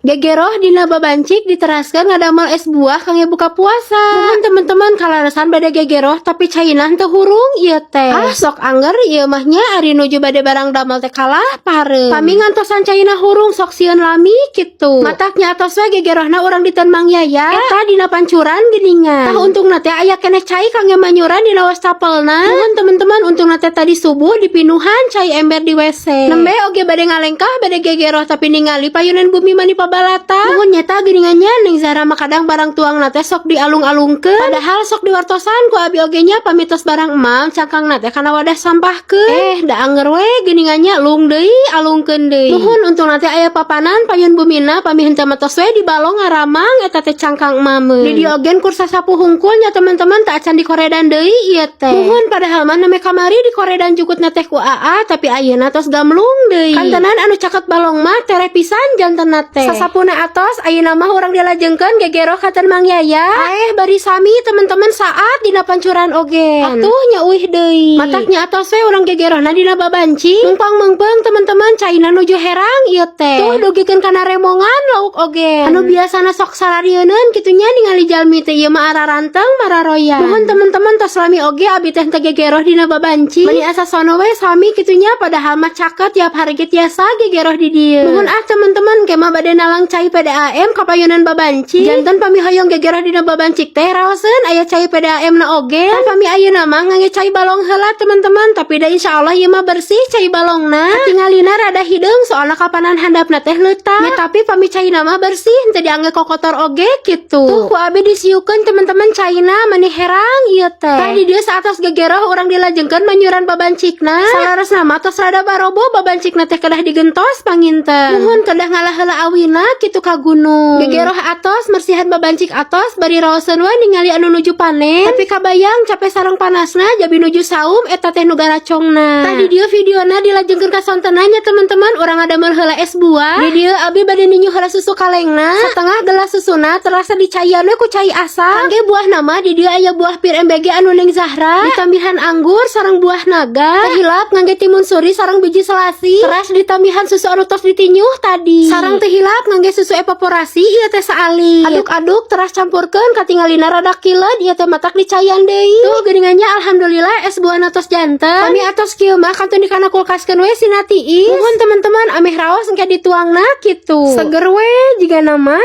Gegeroh dina babancik diteraskeun ngadamel es buah kangge buka puasa. Muhun, teman-teman, kaleresan bade gegeroh, tapi caina henteu hurung ieu teh. Ah, sok angger ieu mah nya, ari nuju bade barang damel teh kalah pareum. Pami ngantosan caina hurung, sok sieun lami kitu. Mataknya atos we gegerohna urang diteun Mang Yaya. Eta dina pancuran geuningan. Tah, untungna teh aya keneh cai kangge manyuran dina wastafelna. Muhun, teman-teman, untungna teh tadi subuh dipinuhan cai ember di WC. Nembe oge bade ngalengkah bade gegeroh, tapi ningali payunan bumi mani pabalata. Muhun, nyata geuningannya Neng Zahra mah kadang barang tuang teh sok dialung-alungkeun. Padahal sok diwartosan ku abi oge nya, pami tos barang emam cangkang teh kana wadah sampahkeun. Eh, da anger we geuningannya, alung deui, alungkeun deui. Muhun, untungna teh aya papanan payun bumina, pami henteu mah tos we di balong ngaramang eta teh cangkang emame. Di dieu oge kur sasapu hungkul nya, teman-teman, teu acan dikoredan deui ieu teh. Muhun, padahal mah name kamari dikoredan jukutna teh ku AA, tapi ayeuna tos gamlung deui. Kantenan anu caket balong mah tereh pisan jantenna teh. Sasapuna atos, ayeuna mah urang dilajengkeun gegeroh ka Mang Yaya. Aeh, bari sami, teman-teman, saat dina pancuran oge. Atuh nya uih deui. Mataknya atos we urang gegerohna dina babanci. Mungpang meungpeung, teman-teman, caina nuju herang ieu teh. Tuh, dugikeun kana remongan lauk oge. Anu biasana sok sararieunkeun kitu nya ningali jalmi teh, ieu mah araranteng mararoyan. Muhun, teman-teman, tos lami oge abi teh teu gegeroh dina babanci. Meni asa sono we sami kitu nya, padahal mah caket, tiap hari ge tiasa gegeroh di dieu. Muhun ah, teman-teman, ke mah bade nalang cai PDAM kapayunan babanci. Janten pami hoyong gegeroh dina babancik teh raoseun aya cai PDAM na oge. Tah, pami ayeuna mah ngangge cai balong heula, teman-teman, tapi da insyaallah ieu mah bersih cai balongna. Katingalina rada hideung soalna kapanan handapna teh leutak. Ya, tapi pami caina mah bersih, henteu diangge kokotor oge kitu. Tuh, ku abi disiukeun, teman-teman, caina mani herang ieu teh. Tah, di dieu saatos gegeroh urang dilajengkeun manyuran babancikna. Saleresna mah tos rada barobo babancikna teh, kedah digentos panginten. Muhun, kedah ngalah heula awina kitu ka gunung. Gegeroh atos, mersihan babancik atos, bari raoseun we ningali anu nuju panen. Tapi kabayang capek sareng panasna, jabi nuju saum eta teh nu garacongna. Tah, di dieu videona dilajengkeun ka sontenanya, teman-teman, urang ngadamel heula es buah. Di dieu abi bade ninyu heula susu kalengna. Setengah gelas susuna terasa dicaian we ku cai asa. Kangge buahna mah di dieu aya buah pir MBG anu Neng Zahra, ditambihan anggur sareng buah naga. Teu hilap ngangge timun suri sareng biji selasi. Teras ditambihan susu anu tos ditinyuh tadi. Sareng teu hilap ngangge susu evaporasi ieu teh saali. Aduk-aduk teras campurkeun, katingalina rada kileud ieu teh, matak dicaian deui. Tuh geuningannya, alhamdulillah es buahna tos janten. Pami atos kieu mah kantun dikana kulkaskeun we sina tiis. Muhun, teman-teman, ameh raos engke dituangna kitu. Seger we jigana mah.